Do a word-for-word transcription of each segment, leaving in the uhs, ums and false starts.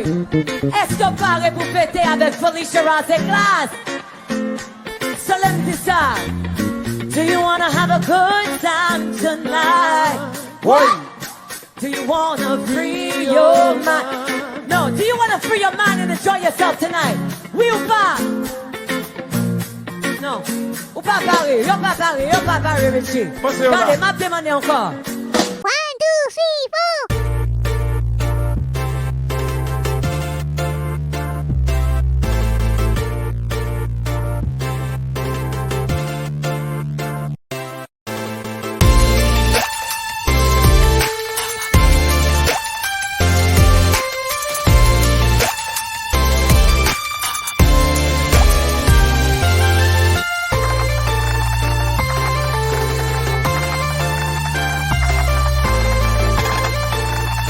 Èske w pare pou fete avèk Felicia Rose Class? Solemn di sa. Do you wanna have a good time tonight? What? Do you wanna free your mind? No, do you wanna free your mind and enjoy yourself tonight? Wi ou pa? Non. Ou pa pare, yo pa pare, yo pa pare, Richie. Gade, m ap demande ankò. One, two, three, four.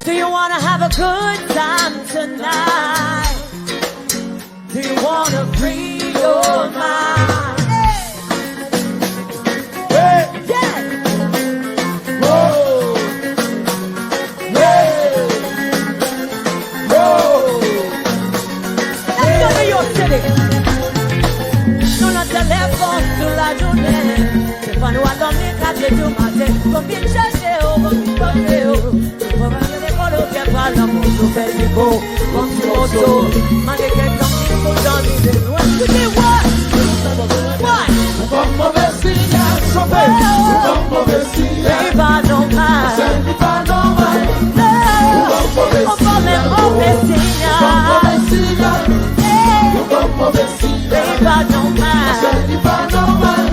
Do you wanna have a good time tonight? Do you wanna free your mind? Hey! Yeah! Whoa! Hey! Whoa! Let's go New York City! Nou nan telefòn tout lajounen. Telefòn nou a dòmi kat è di maten. Konbyen chèche w, konbyen chèche w. Ou pa vle lekòl ou fè pa lanmou nou fè li bo. Bon ti moso. Mande kèk zanmi pou jan li de nou. Èske se wè? Wè? Ou ban m move siyal. Chofè. Ou ban m move siyal. Li pa nòmal. Sè li pa nòmal. Ou ban m move siyal. Ou ban m move siyal. Ou ban m move siyal. Li pa nòmal. Sè li pa nòmal.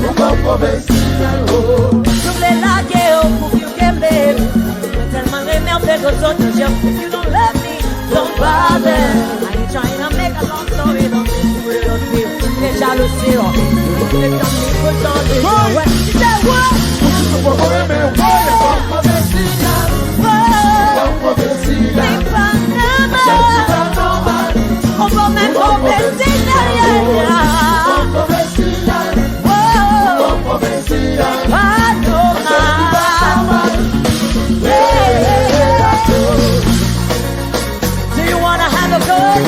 Ou ban m move siyal. Oh. Yo vle lage w pou Kenbe, mwen tèlman renmen w fè gwo zo nan je w. If you don't love me, don't bother. I ain't trying to make a long story long, just put it on me. Te jalousi w. Te tann li pou chanje. Wè, se wè. Ou poko renmen w. Wè. Li pa nòmal. Ou pa menm move siyal, yeah, yeah. Whoa. Move siyal. Pa nòmal. Yeah. Do you wanna have a good?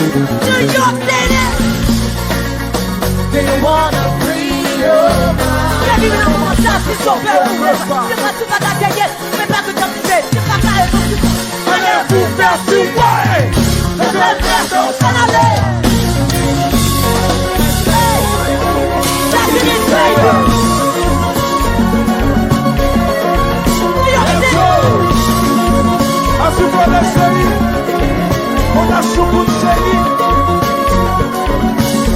Do you feel it? Do you wanna free your mind? Baby, nan moman sa, si w fè ou, se pa tou bagay ke ye. Men pa tout jan prive, se pa kare nou ki fò. Ale pou fè ti woy. Fè fè fè fè ale. Hey! Sa ki di fè yo. Yo, se. Asou vole cheri. Konn asou bout cheri.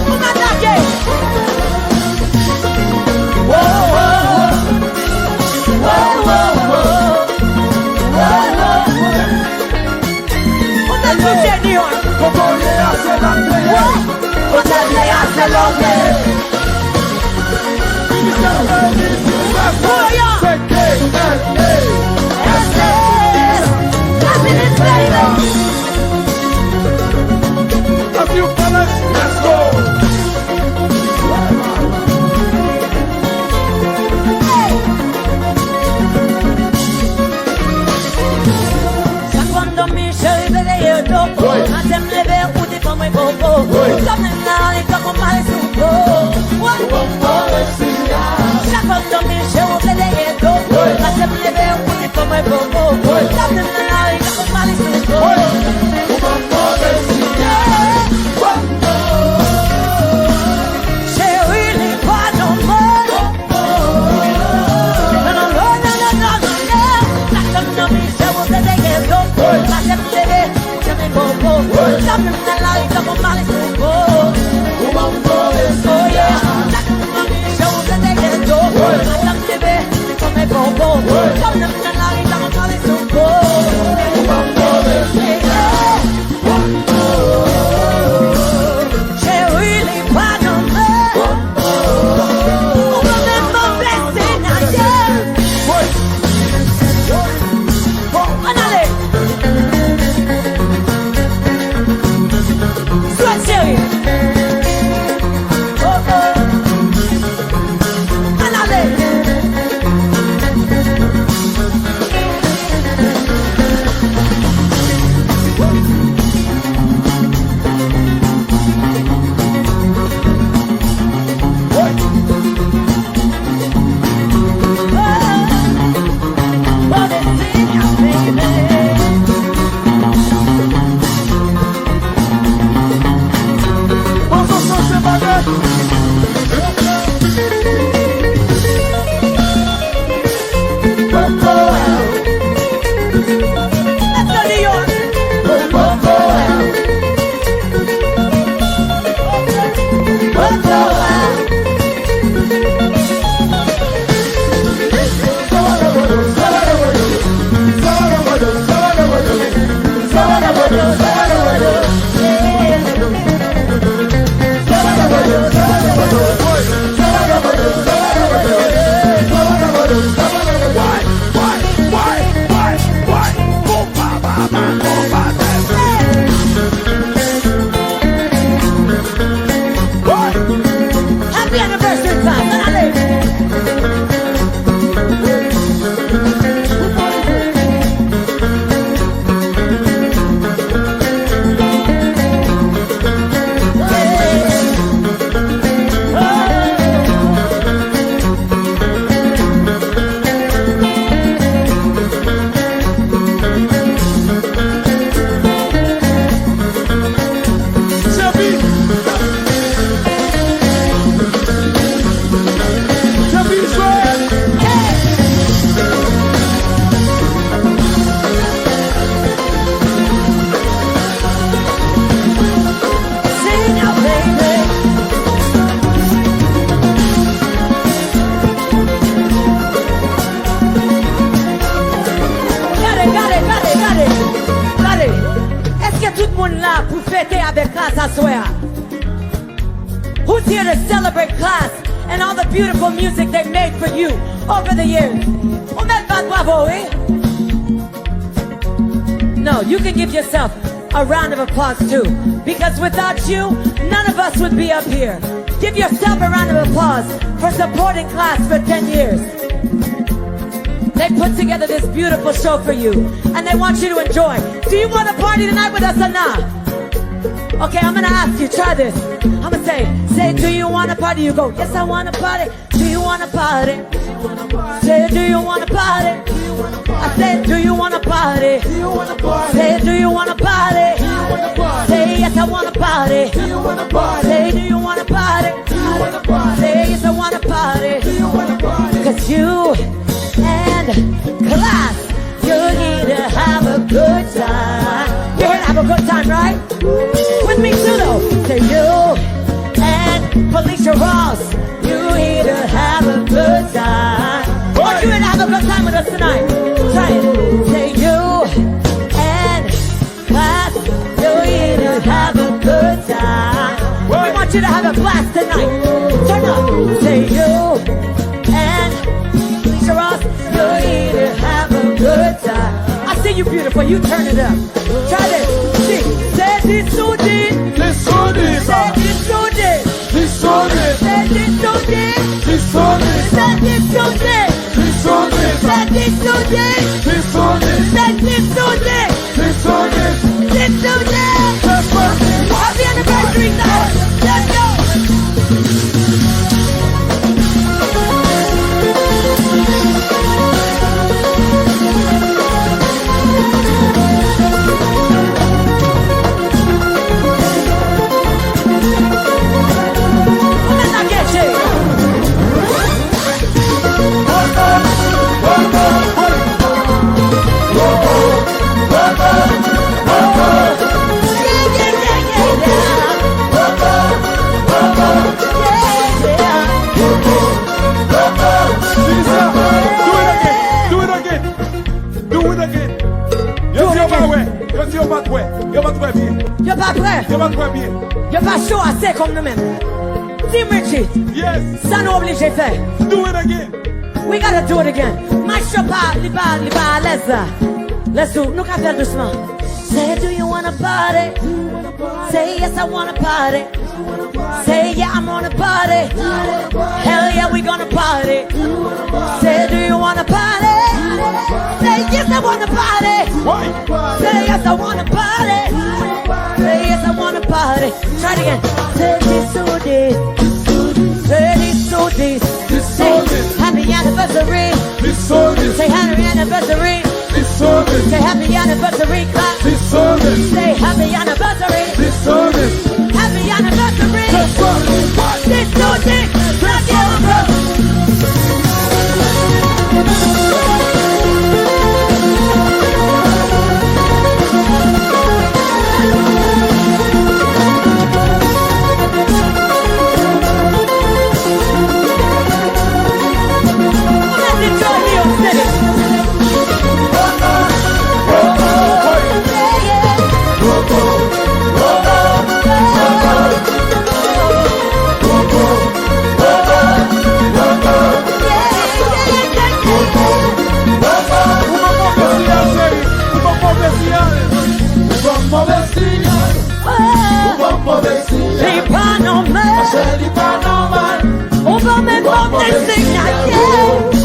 Ou atake. Wow, wow, wow. Wow, wow, wow. Kote nou jeni yo? Kote w ye a se la w ye. Kote w ye a se la w ye. Minis Fèmi, Minis Fèmi, se K N A. S S. Happiness, baby. A few fellas, let's go. Chak fwa m dòmi, cheri, veye do. Maten m leve, ou di ban mwen koko. Ou sòt menm la, li fè konpare sou po. Chak fwa m dòmi, cheri, ou veye do. Maten m Fete avèk Klass aswè a. Who's here to celebrate Klass and all the beautiful music they made for you over the years? Ou mèt bat bravo, wi. No, you can give yourself a round of applause too, because without you, none of us would be up here. Give yourself a round of applause for supporting Klass for ten years. They put together this beautiful show for you, and they want you to enjoy. Do you want to party tonight with us or not? Okay, I'm gonna ask you, try this. I'm gonna say, say, "Do you wanna party?" You go, "Yes, I wanna party." Do you wanna party? Say, "Do you wanna party?" I said, "Do you wanna party?" Say, "Do you wanna party?" Say, "Yes, I wanna party." Say, "Do you wanna party?" Say, "Yes, I wanna party." 'Cause you and Klass, you're here to have a good time. You're here to have a good time, right? With me too, though. Say, you and Felicia Ross, you here to have a good time. Are you here to have a good time with us tonight? Try it. Say, you and Klass, you here to have a good time. We want you to have a blast tonight. Turn up. Say, you and Felicia Ross, you here to have a good time. I see you, beautiful. You turn it up. Try this. See. Say, "This so deep." This so deep. Say, "This so deep." This so deep. Say, "This so deep." This so deep. Say, "This so deep." This so deep. Say, "This so deep." This so deep. Say, "This so deep." This so deep. This so deep. Happy anniversary, Klass. Let's go. Minister, do it again. Do it again. Do it again. Yo di yo pa wè. Yo di yo pa t wè. Yo pa t wè byen. Yo pa prè. Yo pa t wè byen. Yo pa cho ase kòm nou menm. Team Richie. Yes. Sa nou oblije fè. Do it again. We gotta do it again. Maestro pa, li pa, li pa alèz la. Let's do. Nou ka fè l dousman. Say, "Do you wanna party?" Say, "Yes, I wanna party." Say, "Yeah, I'm on a party." Hell yeah, we gonna party. Say, "Do you wanna party?" Say, "Yes, I wanna party." Say, "Yes, I wanna party." Say, "Yes, I wanna party." Try it again. Say, "This so deep." Say, "This so deep." Say, "Happy anniversary." Say, "Happy anniversary." Say, "Happy anniversary, Klass." Say, "Happy anniversary." Happy anniversary. This so deep. Let's go, bro. Ou ban m move siyal, cheri. Ou ban m move siyal. Ou ban m move siyal. Ou ban m move siyal. Li pa nòmal. Monchè, li pa nòmal. Ou ban m move siyal.